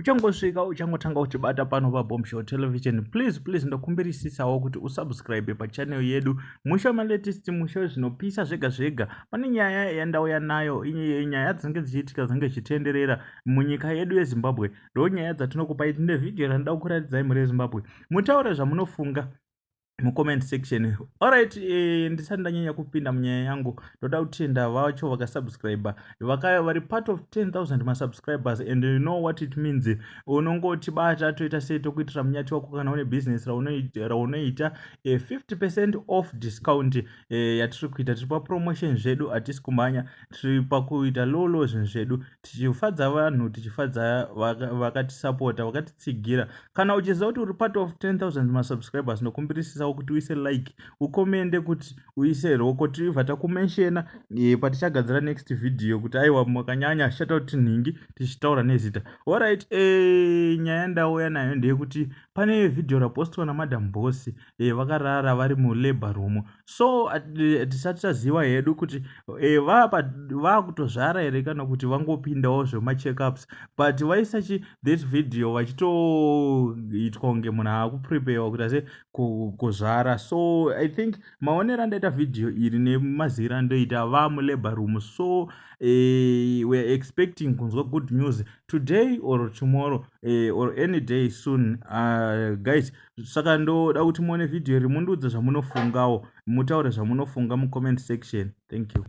Uchangosvika, uchangotanga kutibata pano paBombshow Television, please, please, ndokumbirisisawo kuti usubscribe pachannel yedu. Musha wemalatest, musha wezvinopisa zvega zvega. Pane nyaya yandauya nayo, nyaya dzinenge dzichiitika, dzinenge dzichitenderera munyika yedu yeZimbabwe, ndo nyaya dzatinokupai. Tine vhidhiyo randida kukuratidzai, mhuri yeZimbabwe. Mutaure zvamunofunga mucomment section. Alright, ndisati ndanyanya kupinda munyaya yangu, ndoda kutenda vacho vakasubscribe, vari part of 10,000 masubscribers, and you know what it means. Unongotibata, toita sei, tokuitira munyati wako. Kana une business raunoita, 50% off discount yatiri kuita. Tiri papromotion zvedu, hatisi kumhanya, tiri pakuita lolo zvinhu zvedu, tichifadza vanhu, tichifadza vakatisapota, vakatitsigira. Kana uchiziva kuti uri part of 10,000 masubscribers, ndokumbirisisawo kuti uise like, ucommente, kuti uise roko, tibva takumentiona patichagadzira next video, kuti aiwa, makanyanya, shout nhingi, tichitaura nezita. Alright, nyaya ndauya nayo ndeyekuti pane vhidhiyo rapostwa naMadam Boss, vakarara vari mulabour room. So tisati taziva hedu kuti vaakutozvara here kana kuti vangopindawo zvemacheckups, but vaisa chi this video vachitoitwa kunge munhu aakupreparewa kuti ase kuzvara. So I think maonero andaita vhidhiyo iri nemaziviro andoita, vamulabour room. So we are expecting kunzwa good news today or tomorrow or any day soon, guys. Saka ndoda kuti muone vhidhiyo iri, mundiudze zvamunofungawo, mutaure zvamunofunga mucomment section. Thank you.